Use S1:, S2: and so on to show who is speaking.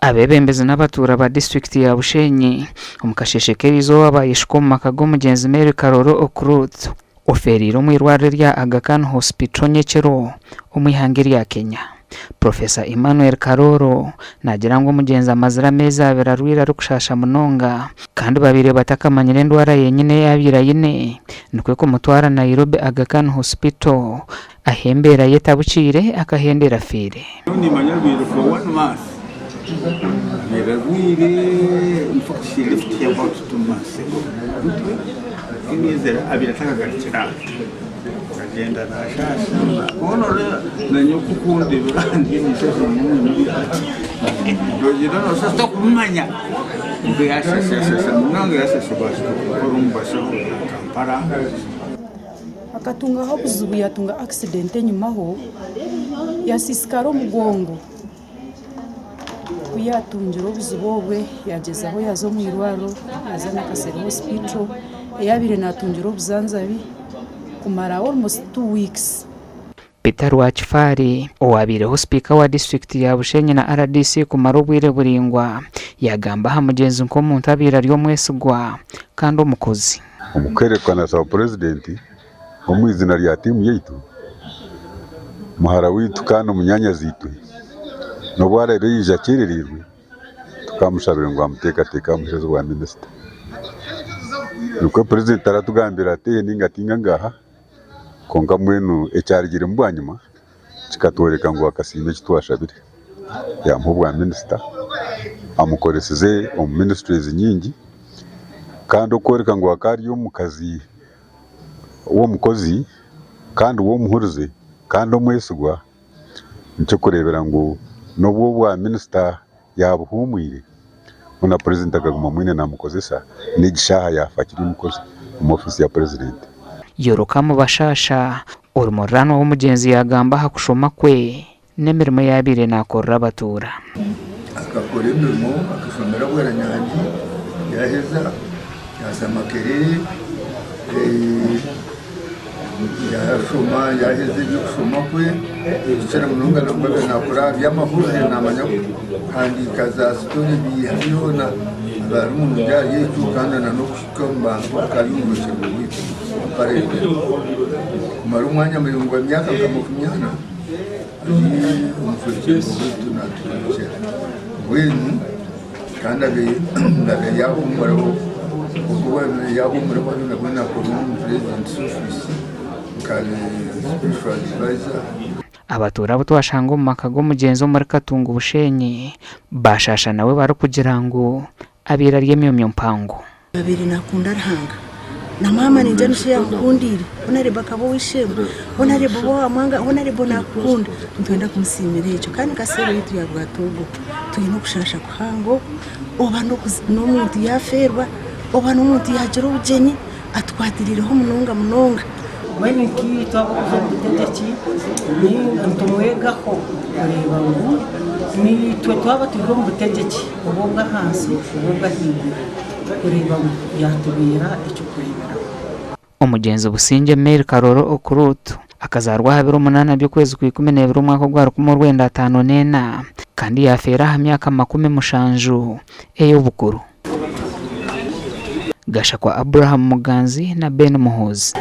S1: Abeebembezi n'abatuura ba disiturikiti ya Bushenyi omu kasheeshe k'erizooba baayeshuka omu maka g'omugyenzi Mary Karoro Okurut ofeereire omu irwariro erya Aga Khan Hospital nyekiro omu ihanga erya Kenya. Professor Emmanuel Karoro naagira ngu omugyenzi amazire ameezi abiri arwaire arikushaasha munonga kandi babaire batakamanyire endwara yenyine ei abaire aine nikwo kumutwara Nairobi Aga Khan Hospital Ahu embeera ye etabukiire, akahendera afiire.
S2: Nyowe nimanya arwaire for one month abaire arwaire infact she left here about 2 months ago emyezi abaire atakagarukire aha akagyenda nashasha hoona oreeba nanye oku okundebera ndiyo ninshasha munonga nogyenda noshasha tokumanya kwonka yashasha yashasha munonga yashasha bahika kukora omu bashaho ba Kampala.
S3: Akatungaho obuzibu yatunga accident enyimaho yasisikara omugongo kuyatungire obuzibu obwe yagyezaho yaza omwirwariro yaza Nakasero hospital eyabaire natungira obujanjabi kumara almost 2 weeks.
S1: Peter Rwakifaari, owaabaireho sipiika wa disiturikiti ya Bushenyi na rdc kumara obwire buraingwa, yaagamba aha mugyenzi nk'omuntu abaire ari omwesigwa kandi omukozi.
S4: Omu kuherekwa nashaba Purezidenti omu eizina rya tiimu yaitu, muhara waitu kandi munyaanyazi-itwe, n'obu araabe yaija akyerereirwe, tukamushabire ngu amuteekateeke amuheereze obwa minisita. Nikwo Purezidenti aratugambira ati ehe ninga ti ngaaha. Kwonka mbwenu ekyarugiremu bwanyima kikatworeka ngu akasiima eki twashabire, yaamuha obwa minisita, amukoresize omu ministries nyingi kandi okworeka ngu akaba ari omukazi w'omukozi kandi w'omuhurize kandi omwesigwa nikyokureebera ngu n'obu obwa minisita yaabuhuumwire, hoona purezidenti akaguma amwine naamukozesa, n'egi shaaha yaafa akiri omukozi omu ofiisi ya purezidenti.
S1: Yorokamu Bashasha, ori muriraanwa w'omugyenzi yaagamba aha kushoma kwe n'emirimo ei abaire naakorera abatuura.
S5: Akakora emirimo, akashomera Bweranyangi yaaheza yaaza Makerere. Yaashoma yaaheza eby'okushoma kwe okukira munonga nangwa abaire naakora aha by'amahurire naamanya kuhandiika za sitore ebiiha byona abaire ari murungi ahari ekyo kandi n'okuhika omu bantu akaba ari omuhwerekyererwa waitu akareebeka kumara omwanya muraingwa emyaka nka 40 ari omuhwerekyererwa waitu naatuhwerekyera mbwenu Kandi abaire yaahumuraho obu abaire yaahumuraho ariyo nabwo naakora omu purezidenti's ofiisi nka special advisor.
S1: Abatuura abu twashanga omu maka g'omugyenzi omuri Katungu Bushenyi baashaasha nawe barikugira ngu abaire ari emyomyo mpango.
S6: Abaire nakunda Ruhanga na maama naija nikyo yamukundiire Honarebo akaba ow'eishe-emwe Honarebo oba owamwanga Honarebo nakukunda nitwenda kumusiimira ekyo kandi nka seero yaitu ya Bwatoogo twine okushaasha kuhango oba n'omuntu yafeerwa oba n'omuntu yagira obugyenyi atukwatiriireho munonga munonga.
S7: Mbwenu nkaitwe abarikuza omu butegyeki nitumwegaho kureeba ngu naitwe twaba turi omu butegyeki oba obw'ahansi oba obw'ahaiguru kureeba ngu yaatubeera eky'okureeberaho.
S1: Omugyenzi Busingye Mary Karoro Okurut akazaarwa aha biro munaana by'okwezi kwa 12 omwaka ogwa 1954 kandi yaafeera aha myaka 70 ey'obukuru. Gashakwa Abraham Muganzi na Ben Muhoozi.